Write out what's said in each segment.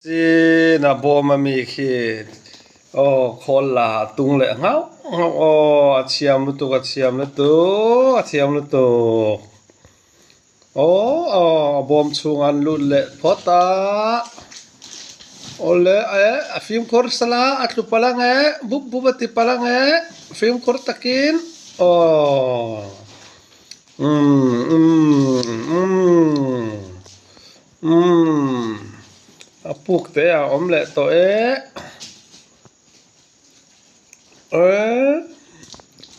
Chin a bawm a mi khi aw khawl la a tung leh nghauh nghauh aw a thiam lutuk a thiam lutuk a thiam lutuk aw aw a bawm chhungah an lut leh phawt a awle eh a fimkhur sala a tlu palh ang e bup bup a ti palh ang e fimkhur takin aw umm umm umm. Umm a puk te a awm leh tawh e eh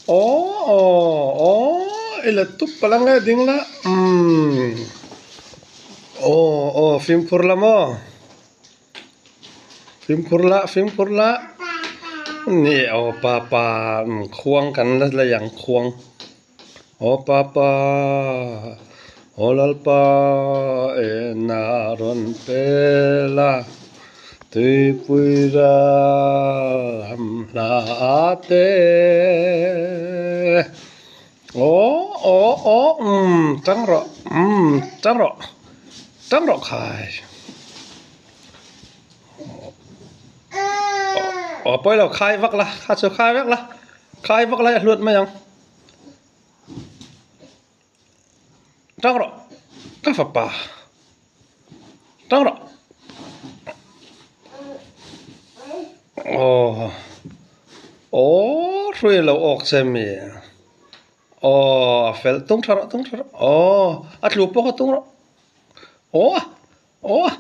aw aw aw i let tup palh ang e ding la umm aw aw fimkhur la maw fimkhur la fimkhur la ni aw papa khuang kan la lei ang khuang. Aw Papa, aw Lalpa ena rawn pel a, tuipui ral ham hla a te. Aw, aw, aw, umm, tang rawh, umm, tang rawh, tang rawh khai. Aw, pawi lo, khai vak la, kha chu khai vek la, khai vak la i hluat mai ang. Tang rawh ka fapa tang rawh aw aw hrui lo awk che mi aw a fel tung tha rawh tung tha rawh aw a tlu pawh kha tung rawh aw aw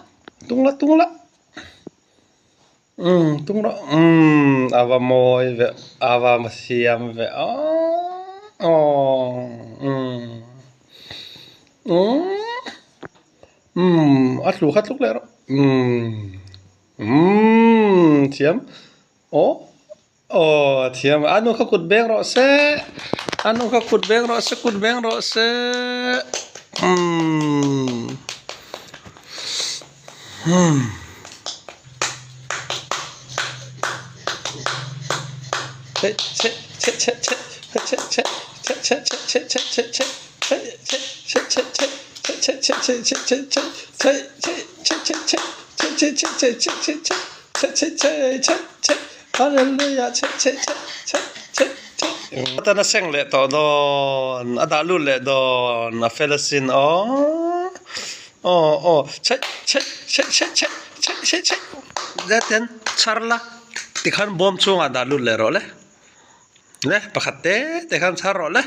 tung la tung la. Umm tung rawh umm a va mawi ve a va siam ve aww umm umm umm a tlu kha tluk leh rawh umm umm thiam aw aw thiam a nu kha kut beng rawh se a nu kha kut beng rawh se kut beng rawh se umm umm. Atan a seng leh tawh dawn a dah lut leh dawn a fel asin aw aw aw chhe chhe chhe chhe chhe chhe chhe chhe zet hian chhar la tikhan bawm chhungah dah lut leh rawh le le pakhat te te khan chhar rawh le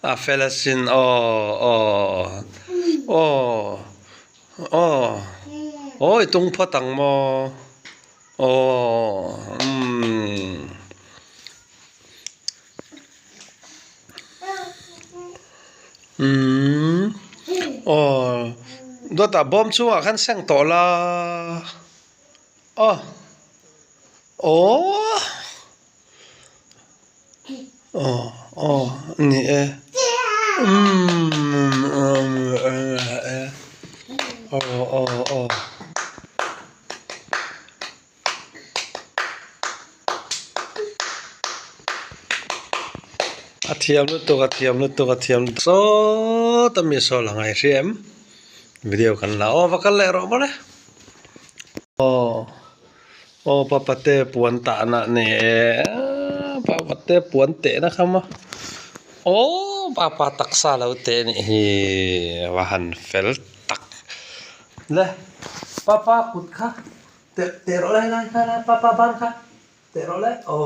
a fel asin aw aw aw aw aw i tung phawt ang maw aw umm umm aw dawtah bawm chhungah khan seng tawh la. Aw aw aw aw ni e umm aw aw aw a thiam lutuk a thiam lutuk a thiam lutuk sawta mi saw la ngai hria em video kan la aw va kal leh rawh mawle. Aw aw papate puan tahna a ni e papate puan tehna kha maw aw papa taksa lo teh a nih hi a va han fel tak le papa kut kha teh teh rawh le helai helai papa ban kha teh rawh le aw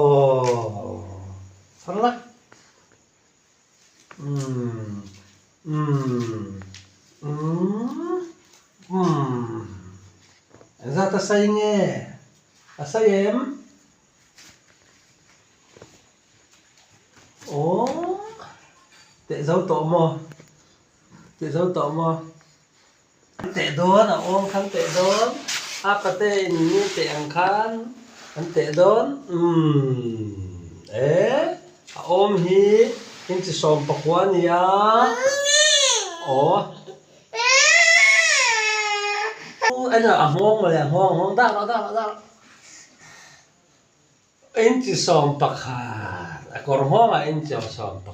chhang la. Umm umm umm umm engzat a sai nge a sai em aw teh zo tawh maw teh zo tawh maw teh dawn a awm khan teh dawn a pate in mi teh ang khan an teh dawn umm eh a awm hi inchi 19 a ni a aw a nghawng mawle a nghawng a nghawng dah rawh dah rawh dah rawh inchi 11 a kawr nghawngah inchi 11.